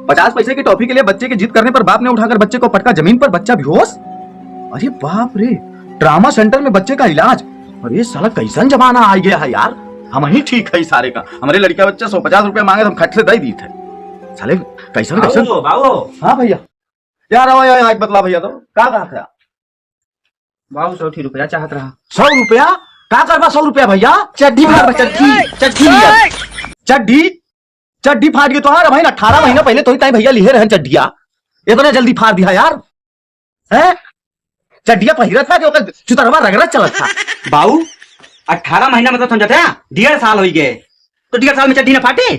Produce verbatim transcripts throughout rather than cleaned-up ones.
पचास पैसे की टॉफी के लिए बच्चे की जिद करने पर बाप ने उठाकर बच्चे को पटका जमीन पर, बच्चा बेहोश। अरे बाप रे, ट्रामा सेंटर में बच्चे का इलाज। अरे साला, कैसन जमाना आ गया है यार। हम ही ठीक है सारे का। हमारे लड़का बच्चा सौ पचास रुपया मांगे तो हम खट से दे दी थे। साले, कैसन, कैसन? बाबू, बाबू। हाँ भैया। यार, आओ, आओ, आओ, एक बतला भैया तो। का कहा था? बाबू, सौ ठी रुपया चाहत रहा। सौ रुपया? का करबा सौ रुपया भैया? चड्डी फाड़ बा, चड्डी, चड्डी लिया। चड्डी? चड्डी फाट गई तोहार भाई ना, अठारह महीना पहले तोही ताई भैया लिहे रहन चड्डिया, इतना जल्दी फाड़ दिया यार, हैं? चड्डिया पहिरत था कि ओकर चुतरवा रगड़त चलत था। बाऊ, अठारह महीना मतलब समझत है, डेढ़ साल होई गए, तो डेढ़ साल में चड्डी ना फाटे?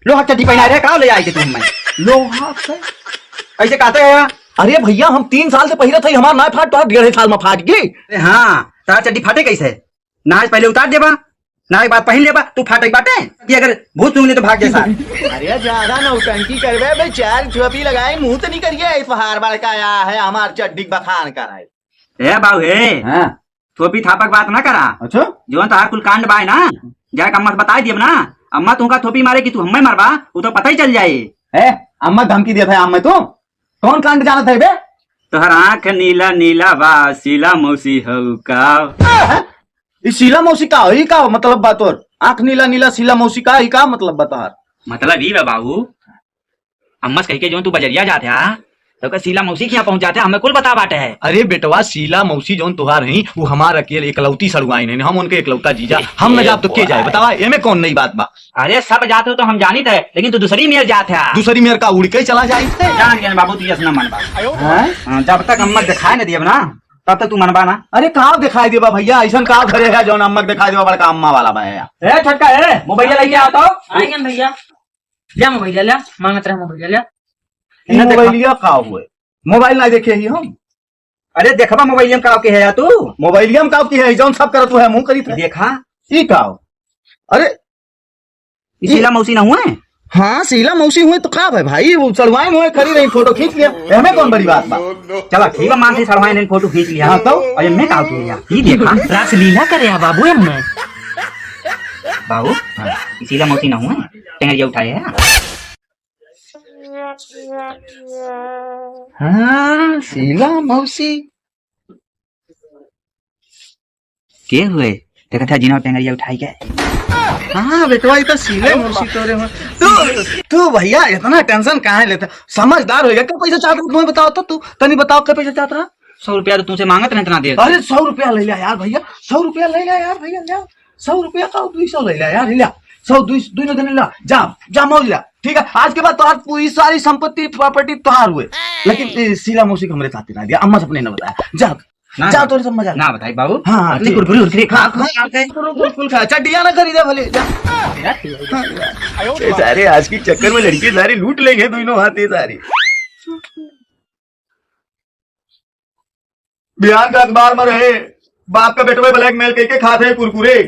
लोहा चड्डी पहनाए रहे, का ले आए के तू हमें? लोहा से? कैसे कहते हैं? अरे भैया, हम तीन साल से पहिरत है, हमार ना फाट, तोहार डेढ़ साल में फाट गई। अरे हाँ, तार चड्डी फाटे कैसे? ना आज पहले उतार देबा, ना एक बार पहिन लेबा, तू फाटक बाटे कि अगर भूत सूंघ ले तो भाग जाए सार। अरे ज्यादा नौटंकी करबे बे, चार थोपी लगाई, मुंह तो नहीं करिए, इस पहाड़ बड़का आया है हमार चड्डी के बखान कराए। ए बाऊ हे, हाँ। थोपी थापक बात ना करा। अच्छा? जौन तोहार कुल कांड बाय ना, जाके अम्मा से बताई दियब ना, अम्मा तुमका थोपी मारे कि तू हमें मारबा, वो तो पता ही चल जाए। ए, अम्मा धमकी दिया था अम्मा तू? कौन कांड जानत है बे? तोहर आँख नीला नीला बा, शीला मौसी हऊ का? हैं? ई शीला मौसी का हो? ई का मतलब बा तोर? आँख नीला नीला शीला मौसी का, ई का मतलब बा तोहार? मतलब ई बा बाबू, अम्मा से कह के जौन तू बजरिया जात है, तो का शीला मौसी के यहाँ पहुँच जात है, हमें कुल बता बाटे है। अरे बेटवा, शीला मौसी जौन तोहार हैं, वो हमार अकेल इकलौती सड़ुआइन है, हम उनके इकलौता जीजा, हम न जाब तो के जाए? बतावा, एमे कौन नई बात बा? अरे सब जात हो तो हम जानित है, लेकिन तू दूसरी मेर जात है। दूसरी मेर का उड़ के चला जाई? जान गए बाबू, तू ऐसा ना मन बा। हैं? हाँ, जब तक अम्मा दिखाए न दियब ना, तब तक तू मनबा ना। अरे का दिखाई देबा भैया, ऐसन का घरे है जौन अम्मा के दिखाई देबा, बड़का अम्मा वाला बा है। ए छोटका, ए मोबाइल लेके आ तो। आ गया भैया, ले मोबाइल ले, मांगत रहे मोबाइल ले। ई इन्हें देखा। मोबाइलिया का हुए? मोबाइल ना देखे ही हम। अरे देखबा मोबाइलिया में का के है या तू? मोबाइलिया में का के है, जौन सब करत हुए मुंह करीत है। देखा। ई का हो? अरे ई शीला मौसी ना हुए? हाँ, शीला मौसी हुए तो का भाई, भाई, वो सड़वाइन हुए खड़ी रही, फोटो खींच लिया, एमे कौन बड़ी बात बा? चला, ठीक बा, मानसी सड़वाइन ने फोटो खींच लिया। हाँ, तो? और एमे का किया? ई देखा, रासलीला करे है बाबू, एमे। बाबू, हाँ। ई शीला मौसी ना हुए? टेंगरिया उठाए है? हाँ, शीला मौसी। के हुए? देखत है जीना टेंगरिया उठाई के। हाँ बेटवा, ई तो शीले मौसी तोरे हो। तू, तू भैया इतना टेंशन काहे लेता? समझदार हो गया। का पैसा चाहत रहा तुम्हें बताओ तो, तू तनी बताओ का पैसा चाहत रहा? सौ रुपया तो तुमसे मांगत रहे इतना देर से। अरे सौ रुपया ले लिया यार भैया, सौ रुपया ले लिया यार भैया, ले। सौ रुपया का दुई सौ ले लिया यार, ले। सौ, दुई, दुई नौ दिन ला, जा, जा मौज ला। ठीक है, आज के बाद तो आज पूरी सारी संपत्ति, प्रॉपर्टी तोहार हुए। लेकिन ए, शीला मौसी को हमरे साथ ही ना दिया, अम्मा से अपने ना बताया। जा, ना, जा, ना। तोरे सब मजा ले। ना बताई बाबू। हाँ, हाँ, अच्छी ठीक। कुरकुरी उरकुरी खा, हाँ, खा, हाँ, खा के। कुरकुरी कुरकुरी खा, चड्डिया ना खरीदे भले, जा। तेरा ठीक है। हाँ, जा। ये सारे आज के चक्कर में लड़के सारे लूट लेंगे दोनों हाथ ये सारे। बिहान का अखबार में रहे, बाप का बेटवे blackmail करके खात है कुरकुरे।